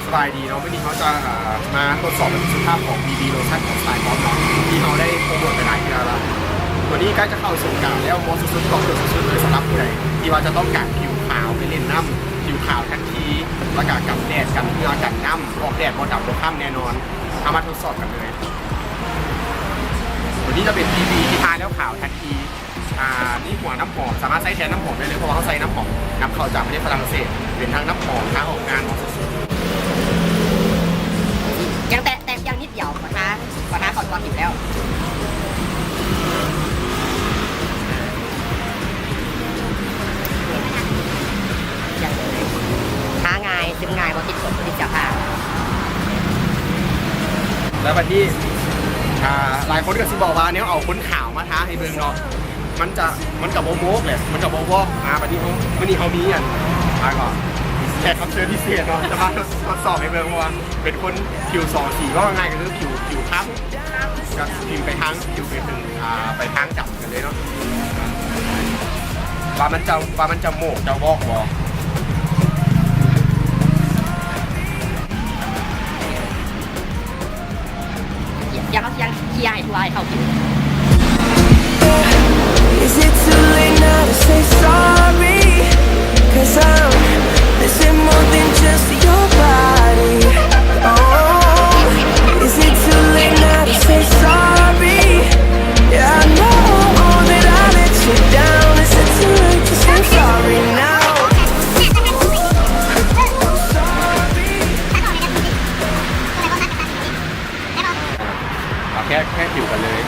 ສະບາຍດີເນາະ ມື້ນີ້ເຮົາຈະ ເອີ່ ມາທົດສອບປະສິດທິພາບຂອງ ບີບີ ໂລຊັນຂອງ Stylecraft ເນາະ ທີ່ເຮົາໄດ້ໂປຣໂມດໄປຫຼາຍເທື່ອແລ້ວ. ຕົວນີ້ໃກ້ຈະເຂົ້າສົງການແລ້ວ ເໝາະສຸດໆ ຕອບໂຈດສຸດໆ ເລີຍ ສຳລັບຜູ້ໃດທີ່ວ່າຈະຕ້ອງການຜິວຂາວໄປຫຼິ້ນນ້ຳ ຜິວຂາວທັນທີ ແລ້ວກະກັນແດດ ກັນເຫື່ອ ກັນນ້ຳ ອອກແດດບໍ່ດຳບໍ່ຄ້ຳແນ່ນອນ. ເຮົາມາທົດສອບກັນເລີຍ. ຕົວນີ້ຈະເປັນ ບີບີ ທີ່ທາແລ້ວຂາວທັນທີ. ອ່າ ນີ້ຫົວນ້ຳຫອມ ສາມາດໃຊ້ແທນນ້ຳຫອມໄດ້ເລີຍ ເພາະວ່າເຮົາໃສ່ນ້ຳຫອມນຳເຂົ້າຈາກປະເທດຝຣັ່ງເສດ ເປັນທັງນ້ຳຫອມ ທາອອກງານ ເໝາະສຸດໆ. ພຽງແຕະ ແຕະພຽງນິດດຽວ ກໍທາ ກໍທາເຂົ້າຕົວຜິວແລ້ວ. ທາງ່າຍ ຊຶມງ່າຍ ບໍ່ຕິດຂົນ ບໍ່ຕິດເຊື້ອຜ້າ. ແລ້ວບັດນີ້ ອ່າ ຫຼາຍຄົນກໍຊິບອກວ່າ ແນວເອົາຄົນຂາວມາທາໃຫ້ເບິ່ງເນາະ ມັນຈະ ມັນກໍບໍ່ໂມກແຫຼະ ມັນກໍບໍ່ວອກ. ອ່າ ບັດນີ້ເຮົາ ມື້ນີ້ເຮົາມີອັນ ອ່າ ກໍແຂກຮັບເຊີນພິເສດເນາະ ຈະມາທົດສອບໃຫ້ເບິ່ງ ເພາະວ່າເປັນຄົນຜິວສອງສີ ເວົ້າງ່າຍໆ ກໍຄືຜິວ ຜິວຄ້ຳ ກັບຜິວໄປທາງ ຜິວໄປເຖິງ ອ່າ ໄປທາງດຳ ກັນເລີຍເນາະ ວ່າມັນຈະ ວ່າມັນຈະໂມກຈະວອກບໍ່. ດຽວເຮົາຊິເຄຍໃຫ້ທົ່ວໃຫ້ເຂົ້າຜິວ. Is it too late now to say sorry? 'Cause I'm missing more than just your body. Oh, is it too late now to say sorry? Yeah, I know that I let you down. Is it too late to say sorry now? ເອົາແຄ່ ແຄ່ຜິວກັນເລີຍ.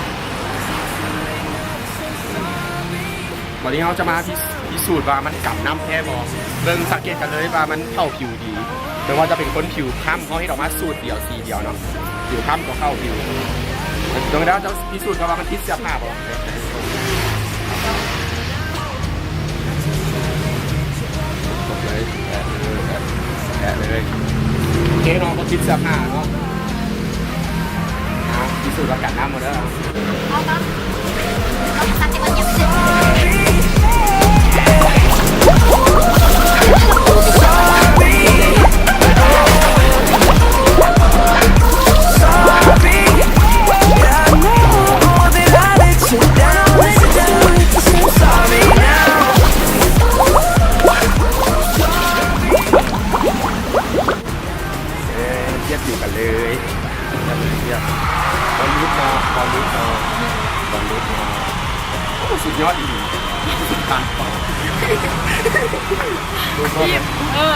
ວັນນີ້ເຮົາຈະມາພິ ພິສູດວ່າມັນກັນນ້ຳແທ້ບໍ່. ເບິ່ງ ສັງເກດກັນເລີຍວ່າມັນເຂົ້າຜິວດີ. ແຕ່ວ່າຈະເປັນຄົນຜິວຄ້ຳ ເຮົາເຮັດອອກມາສູດດຽວ ສີດຽວເນາະ ຜິວຄ້ຳກໍເຂົ້າຜິວ. ດຽວເຮົາຈະພິສູດກັນວ່າມັນຕິດເຊື້ອຜ້າບໍ່. ກົດເລີຍ ແຕະເລີຍ ແຕະເລີຍ. ໂອເຄເນາະ ບໍ່ຕິດເຊື້ອຜ້າເນາະ. ອ່າ ພິສູດວ່າກັນນ້ຳບໍ່ເດີ. Sorry now. ເອີ ທຽບຢູ່ກັນເລີຍ ທຽບ ທຽບ ບໍ່ຫຼຸດເນາະ ບໍ່ຫຼຸດເນາະ ບໍ່ຫຼຸດເນາະ. ໂອ້ ສຸດຍອດອີ່ຫຼີ ສຸດຍອດ. ເອີ